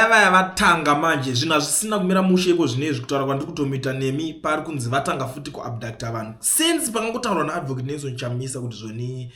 Vaya vaya vatanga manje, zvinhu hazvisina kumira mushe iko zvinezvi. Kutaura kwandiri kutomita nemi, pari kunzi vatanga futi kuabducta vanhu since pakangotaurwa naAdvocate Nelson Chamisa kuti zvoni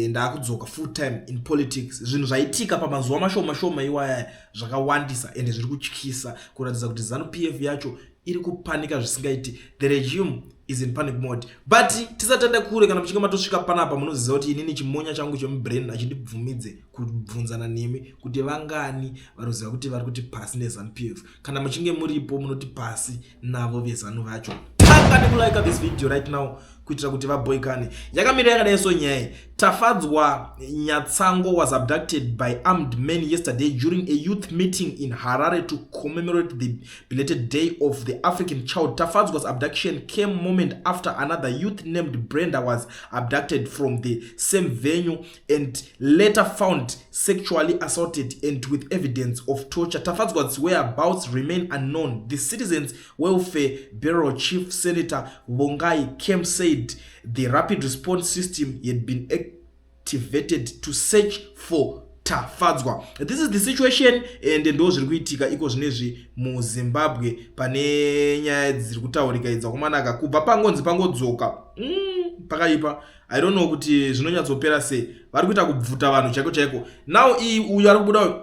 ndaakudzoka full time in politics. Zvinhu zvaitika pamazuva mashoma shoma iwaya zvakawandisa ende zviri kutyisa, kuratidza kuti ZANU PF yacho iri kupanika zvisingaiti. The regime is in panic mode. But tisatanda kure, kana muchinge matosvika panapa, munoziva kuti inini chimonya changu chemubrain hachindibvumidze kubvunzana nemi kuti vangani vanoziva kuti vari kuti pasi neZANU PF. Kana muchinge muripo, munoti pasi navo veZANU vacho. Tanga nekulike this video right now kuitira kuti vaboikane. Yakamira yakadai so nyaya: Tafadzwa Nyatsango was abducted by armed men yesterday during a youth meeting in Harare to commemorate the belated Day of the African Child. Tafadzwa's abduction came moment after another youth named Brenda was abducted from the same venue and later found sexually assaulted and with evidence of torture. Tafadzwa's whereabouts remain unknown. The Citizens Welfare Bureau Chief, Senator Vongai Kemp, said the rapid response system had been activated to search for Tafadzwa. This is the situation and ndo zviri kuitika iko zvinezvi muZimbabwe pane nyaya dziri kutaurika idzi. Kumanaka kubva pangonzi pangodzoka, pakaipa. I don't know kuti zvinonyatsopera sei. Vari kuita kubvuta vanhu chaiko chaiko. Now uyu ari kubuda,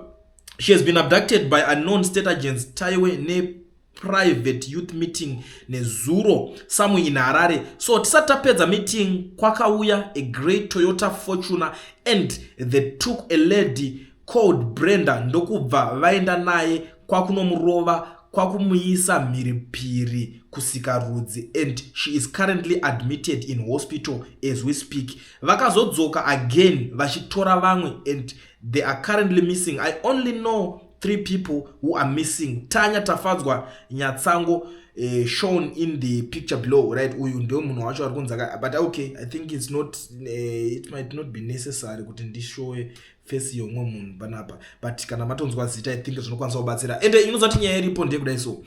she has been abducted by unknown state agents taiwe neprivate youth meeting nezuro somewhere in Harare. So tisati tapedza meeting, kwakauya a grey Toyota Fortuner and they took a lady called Brenda, ndokubva vaenda naye kwakunomurova, kwakumuisa mhiripiri kusikarudzi, and she is currently admitted in hospital as we speak. Vakazodzoka again vachitora vamwe and they are currently missing. I only know three people who are missing: Tanya Tafadzwa Nyatsango, shown in the picture below. Right, uyu ndio munhu wacho ari kunzi. But okay, I think it's not it might not be necessary kuti ndishowe face yomwe munhu panapa, but kana matonzwa zita, I think zvinokwanisa kubatsira. Ende inoziva kuti nyaya iripo ndeyekudai. So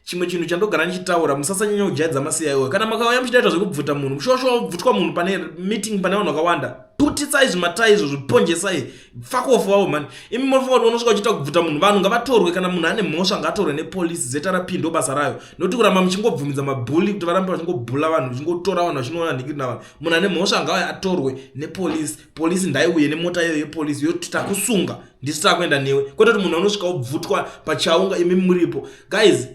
chimwe chinhu chandogara ndichitaura, musasanyanya kujaidza maCIO. Kana makauya muchidaita zvekubvuta munhu, mushosho wabvutwa munhu pane meeting pane vanhu vakawanda, putitsai zvimatai izvo, zviponjesai, fuck off wavo mani. Imi munofunga kuti unosvika uchiita kubvuta munhu? Vanhu ngavatorwe. Kana munhu ane mhosva, ngaatorwe nepolisi. ZRP ndo basa rayo, nokuti kuramba muchingobvumidza mabhuli kuti varambe vachingobhula vanhu, vachingotora vanhu, vachinoona nhikiri navanhu. Munhu ane mhosva ngauye atorwe nepolisi. Polisi ndaiuye nemota iyoyo yepolisi, yoti takusunga, ndisi takuenda newe, kwete kuti munhu anosvika obvutwa pachaunga imi muripo. Guys,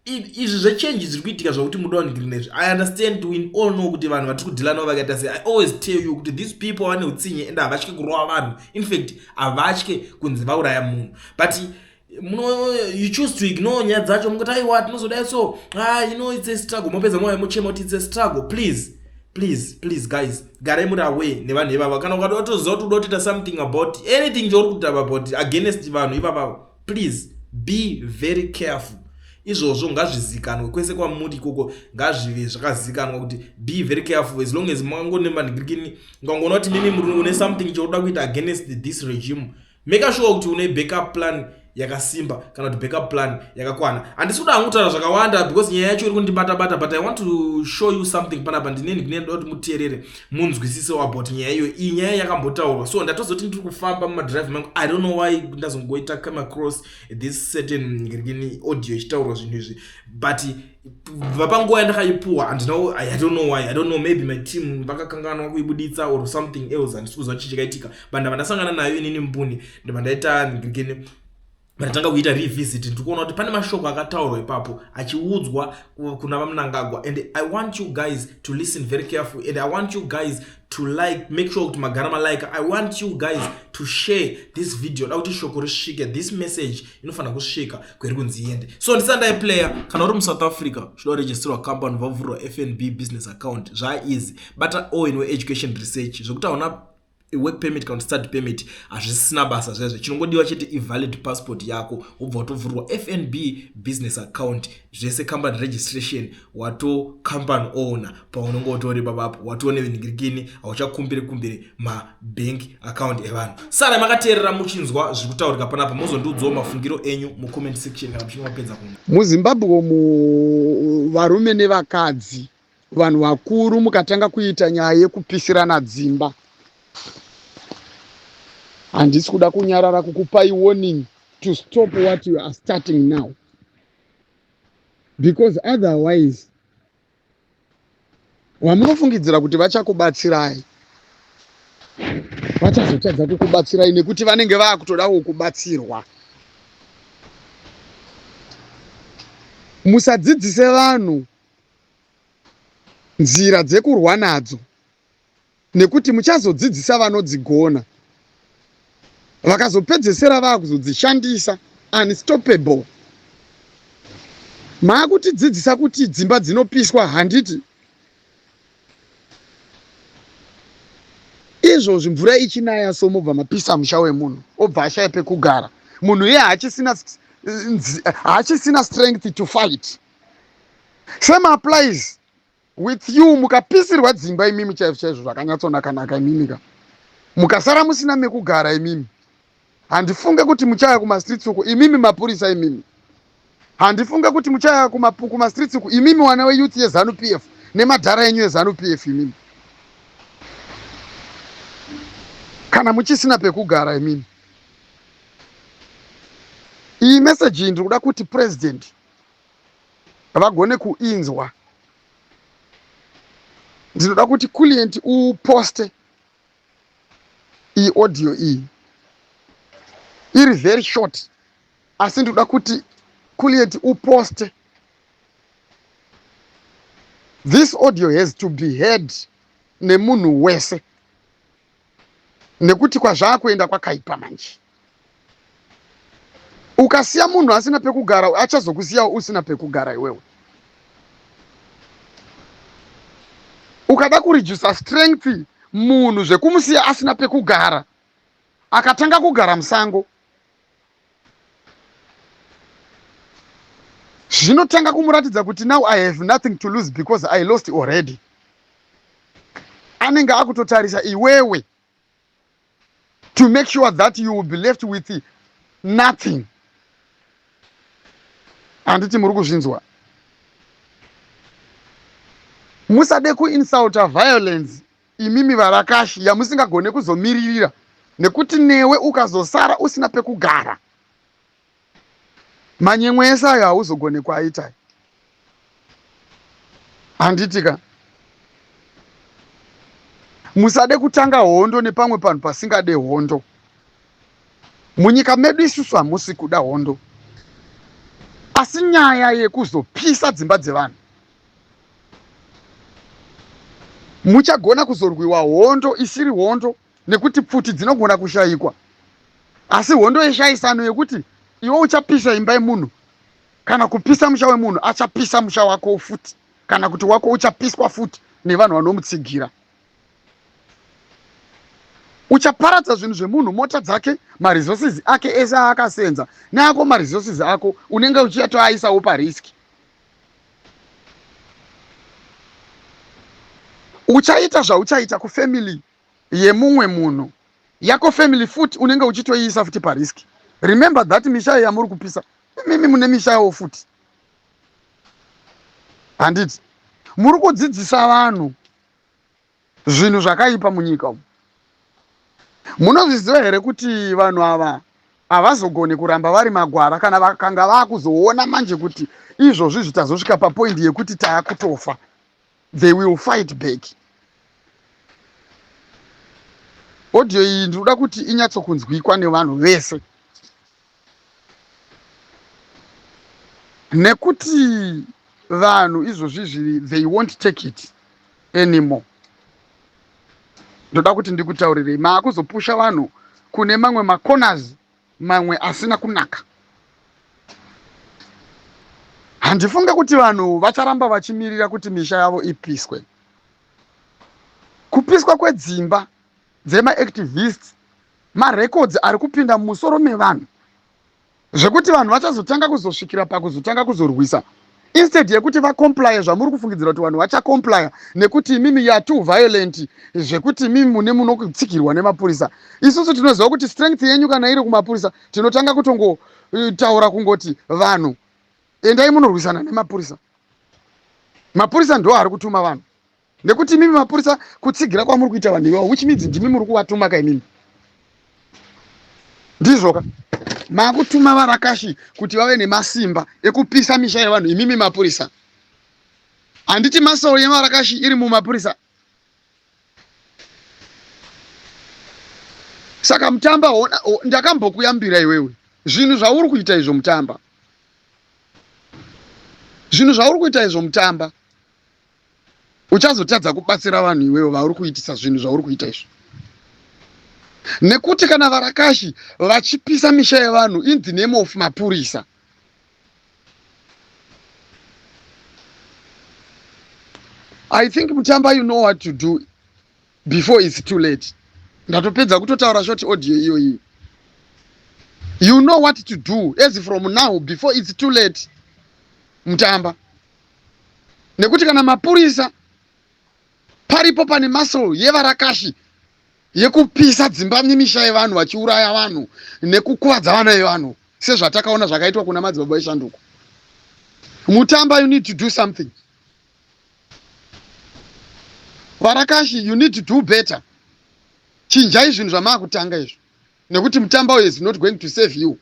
izvi zvechange zviri kuitika zvakuti muda nezvi, I understand, we all know kuti vanhu vatiri kudhila navo vakaita sei. I always tell you kuti these people vane utsinye and havatye kurova vanhu. In fact, havatye kunzi vauraya munhu, but muno you choose to ignore nyaya dzacho, mungoti, "Aiwa, tinozodai." So ah, it's a struggle. Mopedza mauya muchema kuti it's a struggle. Please, please, please, guys, garai muri away nevanhu ivava. Kana ukada watoziva kuti uda kutoita something about anything chauri kuita about against vanhu ivava, please be very careful. Izvozvo ngazvizikanwe kwese kwamuri ikoko, ngazvive zvakazikanwa kuti be very careful. As long as mangone manhingirikini, ungangoona kuti mimi muri une something chauda kuita against this regime, make sure kuti une backup plan yakasimba kana kuti backup plan yakakwana. Handisi kuda hangu kutaura zvakawanda because nyaya yacho iri kundibata-bata, but I want to show you something panapa. Ndineni ndinoda kuti muteerere, munzwisisewo about nyaya iyoyo. Iyi nyaya yakambotaurwa, so ndatozoti ndiri kufamba mumadrive mangu, I don't know why ndazongoita come across this certain ngirikini audio ichitaurwa zvinhu izvi, but bva panguva yandakaipuwa handina. I don't know why, I don't know, maybe my team vakakanganwa kuibuditsa or something else, handisi kuziva chii chakaitika, but ndabva ndasangana nayo inini mbuni, ndabva ndaita ngirikini, ndatanga kuita revisit. Ndiri kuona kuti pane mashoko akataurwa ipapo achiudzwa kuna vaMnangagwa, and I want you guys to listen very careful, and I want you guys to like, make sure kuti magara malike. I want you guys to share this video, da kuti shoko risvike. This message inofanira kusvika kweri kunzi iende. So ndisati ndaiplaya, kana uri muSouth Africa uchida kuregisterwa company, vavhurwa FNB business account, zvaeasy. Bata Owen weEducation Research. Zvokuti hauna work permit kana study permit hazvisina basa zvezvo. Chinongodiwa chete ivalid passport yako, wobva watovhurwa FNB business account, zvese company registration, wato company owner paunenge utori papapo, watone nhingirikini, hauchakumbire kumbire mabank account evanhu. Sara makateerera muchinzwa zviri kutaurika panapa, mozondiudzawo mafungiro enyu mucomment section kana muchinge mapedza kuna. MuZimbabwe umu, varume nevakadzi, vanhu vakuru, mukatanga kuita nyaya yekupisirana dzimba, handisi kuda kunyarara kukupai warning. to stop what you are starting now because otherwise vamunofungidzira kuti vachakubatsirai vachazotadza kukubatsirai nekuti vanenge vakutodawo kubatsirwa. Musadzidzise vanhu nzira dzekurwa nadzo nekuti muchazodzidzisa vanodzigona vakazopedzesera vakuzodzishandisa unstoppable. Maakutidzidzisa kuti dzimba dzinopiswa handiti? Izvozvi mvura ichinaya so mobva mapisa musha wemunhu obva ashaya pekugara. Munhu iye haachisina haachisina strength to fight. Same applies with you mukapisirwa dzimba imimi chaizvo chaizvo zvakanyatsonaka-naka imimi ka mukasara musina mekugara imimi handifunge kuti muchaya kumastreets uko imimi mapurisa imimi handifunge kuti muchaya kumastreets uko imimi wana weyouth yezanu p f nemadhara enyu ezanu p f imimi kana muchisina pekugara imimi iyi meseji iyi ndiri kuda kuti president vagone kuinzwa ndinoda kuti client uposte iyi audio iyi iri very short asi ndinoda kuti client uposte this audio has to be heard nemunhu wese nekuti kwazvaakuenda kwakaipa manje ukasiya munhu asina pekugara achazokusiyawo usina pekugara iwewe ukada kuredusa strength munhu zvekumusiya asina pekugara akatanga kugara musango zvinotanga kumuratidza kuti now i have nothing to lose because i lost already anenge akutotarisa iwewe to make sure that you will be left with nothing handiti muri kuzvinzwa musade kuinsulta violence imimi varakashi yamusingagone kuzomiririra nekuti newe ukazosara usina pekugara manyemwe ese ayo hauzogone kuaita handiti ka musade kutanga hondo nepamwe panhu pasingade hondo munyika medu isusu hamusi kuda hondo asi nyaya yekuzopisa dzimba dzevanhu muchagona kuzorwiwa hondo isiri hondo nekuti pfuti dzinogona kushayikwa asi hondo yeshayisano yekuti iwe uchapisa imba yemunhu kana kupisa musha wemunhu achapisa musha wako futi kana kuti wako uchapiswa futi nevanhu vanomutsigira uchaparadza zvinhu zvemunhu mota dzake maresources ake ese aakasenza neako maresources ako unenge uchiyatoaisawo pariski uchaita zvauchaita kufamily yemumwe munhu yako family futi unenge uchitoiisa futi parisk remember that misha yamuri kupisa imimi mune misha yawo futi handiti muri kudzidzisa vanhu zvinhu zvakaipa munyika umu munozviziva here kuti vanhu ava havazogoni kuramba vari magwara kana vakanga vakuzoona manje kuti izvozvi zvitazosvika papoindi yekuti taakutofa they will fight back audio iyi ndinoda kuti inyatsokunzwikwa nevanhu vese nekuti vanhu izvozvi zviri they won't take it anymore ndoda kuti ndikutaurirei maakuzopusha vanhu kune mamwe macorners mamwe asina kunaka handifunge kuti vanhu vacharamba vachimirira kuti misha yavo ipiswe kupiswa kwedzimba dzemaactivists marecords ari kupinda mumusoro mevanhu zvekuti vanhu vachazotanga kuzosvikira pakuzotanga kuzorwisa instead yekuti vacomplye zvamuri kufungidzira kuti vanhu vachacomplya nekuti imimi ya too violent zvekuti imimi mune munotsigirwa nemapurisa isusu tinoziva kuti strength yenyu kana iri kumapurisa tinotanga kutongotaura kungoti vanhu endai munorwisana nemapurisa mapurisa ndo ari kutuma vanhu nekuti imimi mapurisa kutsigira kwamuri kuita vanhu ivavo which means ndimi muri kuvatuma ka imimi ndizvoka Makutuma varakashi kuti vave nemasimba ekupisa misha yevanhu imimi mapurisa. Handiti masoro yevarakashi iri mumapurisa. Saka Mutamba hona ndakambokuyambira iwewe zvinhu zvauri kuita izvo Mutamba. Zvinhu zvauri kuita izvo Mutamba. Uchazotadza kubatsira vanhu iwewe vauri kuitisa zvinhu zvauri kuita izvo. Nekuti kana varakashi vachipisa misha yevanhu in the name of mapurisa. I think Mutamba you know what to do before it's too late. Ndatopedza kutotaura short audio iyoyi. You know what to do as from now before it's too late. Mutamba. Nekuti kana mapurisa paripo pane muscle yevarakashi yekupisa dzimba nemisha yevanhu vachiuraya vanhu nekukuvadza vana vevanhu sezvatakaona zvakaitwa kuna madzibaba eshanduko. Mutamba, you need to do something. Varakashi, you need to do better. Chinjai zvinhu zvamaakutanga izvo nekuti Mutamba uyu is not going to save you.